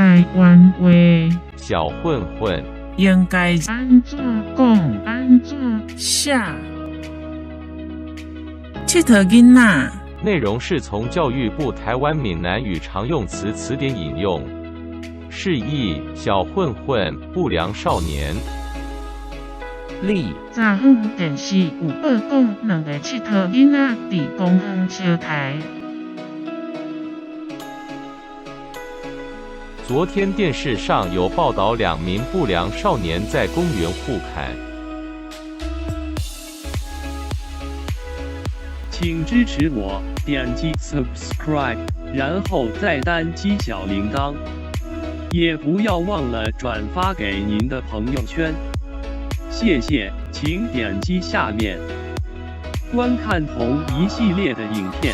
台灣話。小混混。應該按怎講？按怎寫？𨑨迌囡仔。內容是從教育部台灣閩南語常用詞詞典引用，釋義：小混混、不良少年。你昨昏電視有報講，兩个𨑨迌囡仔佇公園相刣。昨天電視上有報道，兩名不良少年在公園互砍。請支持我，點擊 subscribe，然後再單擊小鈴鐺，也不要忘了轉發給您的朋友圈。謝謝，請點擊下面觀看同一系列的影片。